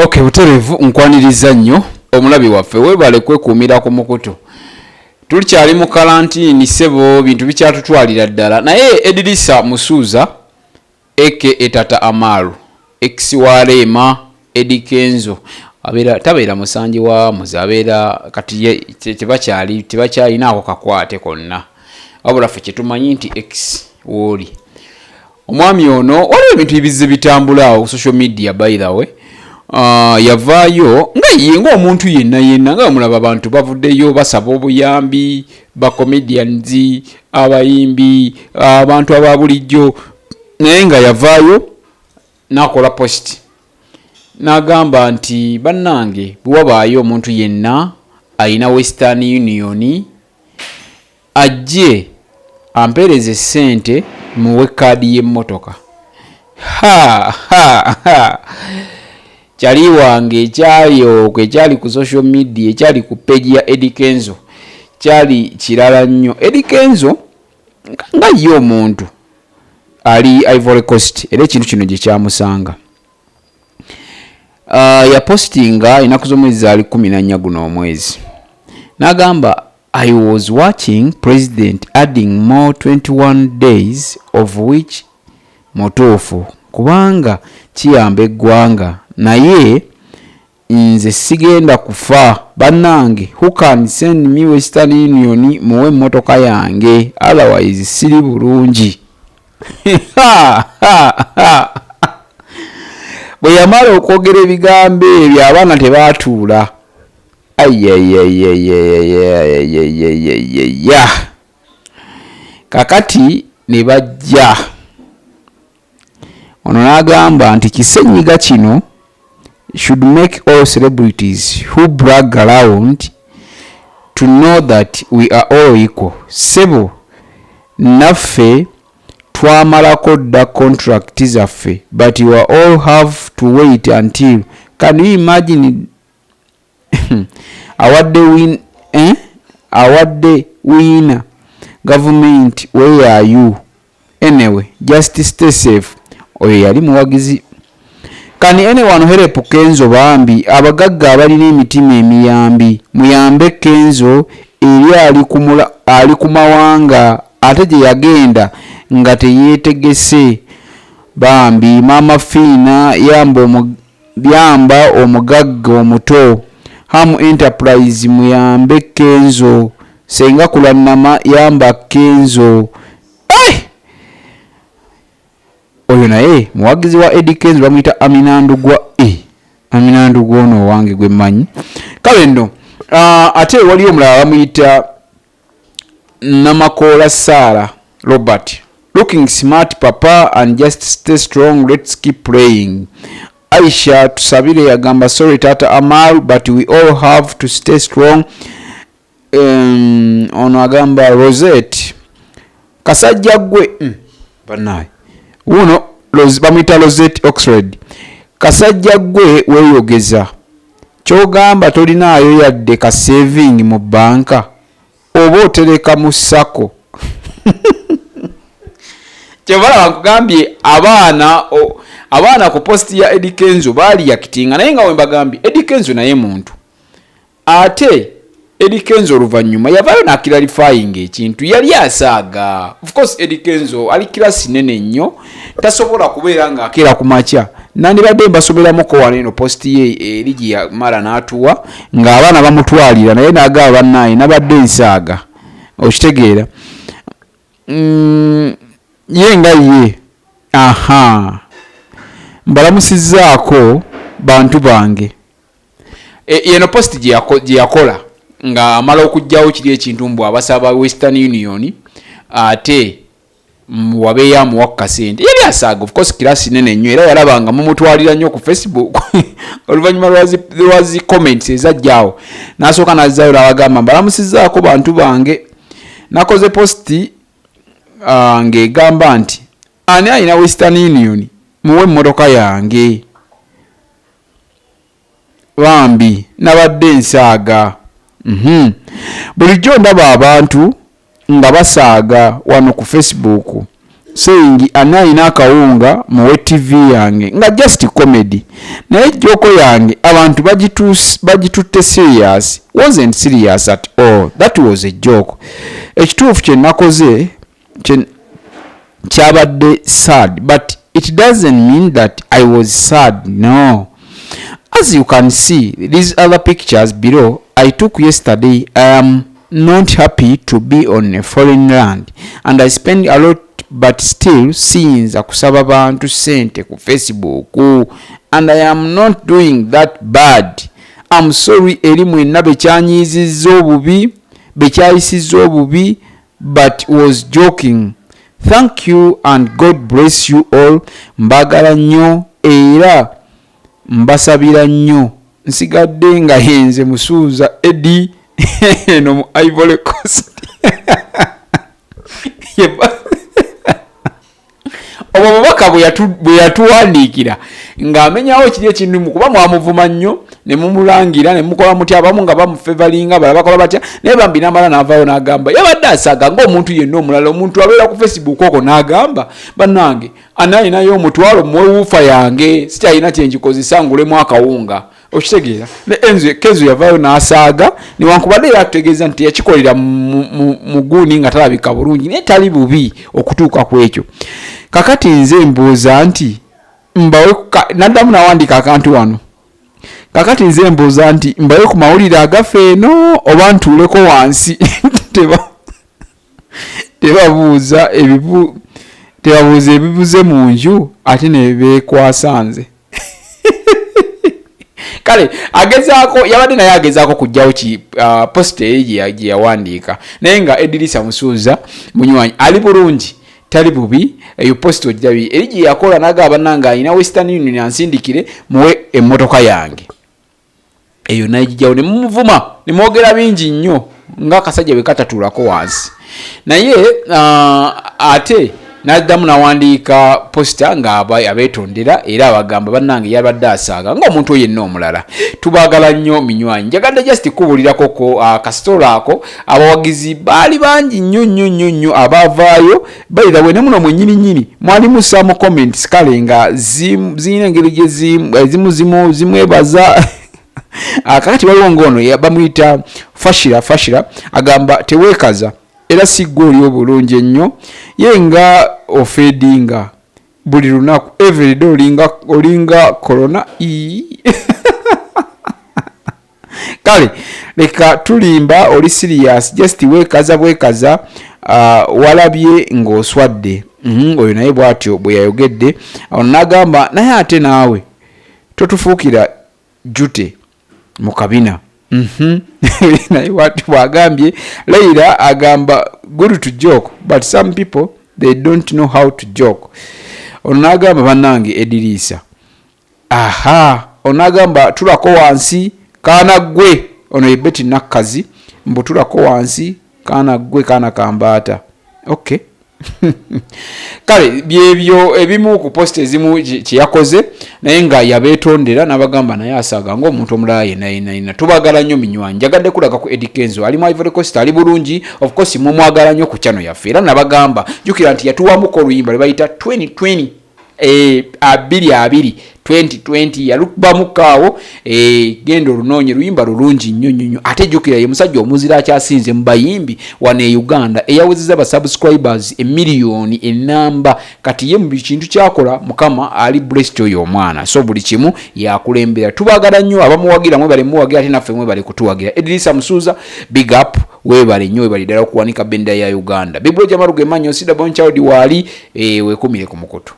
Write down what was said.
Ok, butereevu nkwaniriza nnyo omulabi waffe, weebale kwekuumira ku mukutu. Tulikyali mu kalantiini ssebo, bintu bikyatutwalira ddala. Naye Edirisa Musuuza aka Tata Amaru, ex wa Rema, Eddy Kenzo, abeera tabeera musanji wa muze, abeera kati ye tebakyali tebakyalinaako kakwate konna, wabula ffe kyetumanyi nti ex wooli omwami ono. Waliwo ebintu ebizze bitambula awo social media. By the way, yavaayo nga ye ng'omuntu yenna yenna, nga mulaba abantu bavuddeyo basaba obuyambi, ba comedians, abayimbi, abantu aba bulijjo, naye nga yavaayo n'akola post n'agamba nti, "Bannange, bwe wabaayo omuntu yenna alina Western Union, ajje ampeereze ssente muwe kaadi y'emmotoka." Ha ha ha! Kyali wange ekyali okwo, ekyali ku social media, ekyali ku page ya Eddy Kenzo kyali kirala nnyo. Eddy Kenzo nga ye omuntu ali Ivory Coast, era ekintu kino gye kyamusanga. Yapostinga ennaku z'omwezi zaali 14 guno omwezi, n'agamba, "I was watching president adding more 21 days, of which mutuufu kubanga kiyamba eggwanga, naye nze sigenda kufa. Bannange, who can send me Western Union muwe emmotoka yange? Otherwise siri bulungi." Bwe yamala okwogera ebigambo ebyo, abaana tebaatuula. Ayayayayayayayayaya! Kakati ne bajja ono n'agamba nti kisenyiga kino should make all celebrities who brag around to know that we are all equal. Sebo, naffe twamalako dda contract zaffe, but you are all have to wait until. Can you imagine?" Awadde win, eh? Awadde wiina government, where are you? Anyway, just stay safe. Oyo yali muwagizi. "Can anyone help Kenzo? Bambi, abagagga abalina emitima emiyambi, muyambe Kenzo eri ali ku mawanga, ate gye yagenda nga teyeetegese. Bambi, Maama Fiina, yamba omugagga omuto. Ham Enterprise, muyambe Kenzo. Senga Kulannama, yamba Kenzo." Hey! Oyo naye muwagizi wa Eddy Kenzo, bamuyita Aminandugwa. E Aminandugwa ono owange gwe mmanyi. Kale nno, ate waliyo omulala bamuyita Namakoola Sara Robert, "Looking smart, papa, and just stay strong. Let's keep praying." Aisha Tusabire yagamba, "Sorry, Tata Amal, but we all have to stay strong." Ono agamba, Rosette, "Kasajja gwe." Banaye wuno bamuyita Rosette Oxford, "Kasajja gwe, weeyogeza. Kyogamba tolinaayo yadde ka saving mu banka, oba otereka mu SACCO?" Kyebalaba nkugambye, abaana ku post ya Eddy Kenzo baali yakitinga, naye nga wembagambye, Eddy Kenzo naye muntu. Ate Eddy Kenzo oluvannyuma yavaayo n'aclarifyinga ekintu. Yali asaaga. Of course, Eddy Kenzo ali class nene nnyo, tasobola kubeera ng'akeera ku makya. Nandibadde mbasomeramuko wano eno post ye eri gye yamala n'atuwa ng'abaana bamutwalira, naye n'agaba, "Bannaaye, nabadde nsaaga." Okitegeera? Ye nga ye, aha, "Mbalamusizzaako bantu bange." Yeno post gye yakola nga amala okuggyawo kiri ekintu mbu abasaba Western Union, ate wabeeyo amuwa ku kasente. Yali asaaga. Of course, class nene nnyo, era yalaba nga mumutwalira nnyo ku Facebook. Oluvannyuma lwa zi comments ezajjaawo, n'asooka n'azzayo n'abagamba, "Mbalamusizzaako bantu bange. Nakoze post ng'egamba nti ani alina Western Union muwe emmotoka yange. Bambi, nabadde nsaaga. Bulijjo ndaba abantu nga basaaga wano ku Facebook. Saying ani alina akawunga muwe TV yange nga just comedy, naye joke yange abantu bagitutte serious. Wasn't serious at all, that was a joke. Ekituufu kye nakoze kyabadde sad, but it doesn't mean that I was sad, no. As you can see these other pictures below I took yesterday, I am not happy to be on a foreign land and I spend a lot, but still siyinza kusaba bantu sente ku Facebook, and I am not doing that bad. I'm sorry eri mwenna bekyanyiizizza obubi, bekyayisizza obubi, but was joking. Thank you and God bless you all. Mbagala nnyo era mbasabira nnyo. Nsigadde nga yenze Musuuza Edi eno mu Ivory Coast. Obwo bubaka bwe yatuwandiikira ng'amenyawo kiri ekintu, kuba mwamuvuma nnyo ne mumulangira ne mukola mutya, abamu nga bamufevalinga, balala bakola batya, naye bambi n'amala n'avaayo n'agamba yabadde asaaga ng'omuntu yenna omulala. Omuntu abeera ku Facebook okwo n'agamba, bannange, ani alinayo omutwalo muwewuufa yange, sikyalina kyenkikozesa, ngulemu akawunga. Okitegeera? Ne Enzo Kenzo yavaayo n'asaaga, newankubadde era atutegeeza nti yakikolera mu guuni nga talabika bulungi, naye tali bubi okutuuka ku ekyo. Kakati nze mbuuza nti mbawe naddamu nawandiika akantu wano. Kakati nze mbuuza nti mbawe ku mawulire agafa eno oba ntuuleko wansi? Tebabuuza ebibu, tebabuuza ebibuze mu nju ate ne beekwasa nze. Kale agezaako, yabadde naye agezaako kugjawo ki post eri gye yawandiika, naye nga Edirisa Musuuza munywanyi ali bulungi, tali bubi. Eyo post ogirabye eri gye yakola n'agamba bannange alina Western Union ansindikire muwe emmotoka yange eyo, nayigijjawo ne mumuvuma ne mwogera bingi nnyo ng'akasajja bwe katatuulako wansi. Naye ate n'addamu n'awandiika poster nga abeetondera era abagamba bannange yabadde asaaga ng'omuntu oyo yenna omulala. Tubaagala nnyo minywanyi. Njagadde just kubuulirako kasitolo ako, abawagizi baali bangi nnyo nnyo nnyo nnyo abaavaayo. By the way, ne muno mwennyini nnyini mwalimu some comments, kale nga zirina engeri gye ezimu zimwebaza. Kakati waliwo ng'ono bamuyita Fashira. Fashira agamba teweekaza era si ggwe oli obulungi ennyo, ye nga ofeedinga buli lunaku, everyday olinga corona. Kale leka tulimba, oli serious, just weekaza bwekaza, walabye ng'oswadde. Oyo naye bw'atyo bwe yayogedde. Ono n'agamba naye ate naawe totufuukira jute mu kabina. Naye bw'atyo bw'agambye. Leira agamba good to joke, but some people they don't know how to joke. Ono n'agamba bannange Ediriisa aha. Ono n'agamba tulako wansi kaana ggwe. Ono ye Beti Nakkazi, mbu tulako wansi kaana ggwe, kaana kambaata. Okay, kale byebyo ebimu ku post ezimu kyeyakoze, naye nga yabeetondera n'abagamba naye asaaga ng'omuntu omulala yenna yenna yenna. Tubagala nnyo minywanyi. Njagadde kulaga ku Eddy Kenzo ali mu Ivory Coast, ali bulungi. Of course mumwagala nnyo ku channel yaffe, era nabagamba jjukira nti yatuwamuko oluyimba lwe bayita 2020, 2020, 2020, yalukubamuko eh, genda olunoonye, luyimba lulungi nnyo nnyo nnyo. Ate jjukira ye musajja omuzira akyasinze mu bayimbi wano e Uganda, eyawezezza ba subscribers emiliyoni enamba. Kati ye mu buli kintu kyakola Mukama ali blessed oyo omwana, so buli kimu yakulembera. Tubagala nnyo abamuwagira, mwebale muwagira, ate naffe mwebale kutuwagira. Edrisa Musuuza, big up, webale nnyo, webale ddala okuwanika bendera ya Uganda. Big bro Jamaruge Manyo Sida Bonchild waali, wekumire ku mukutu.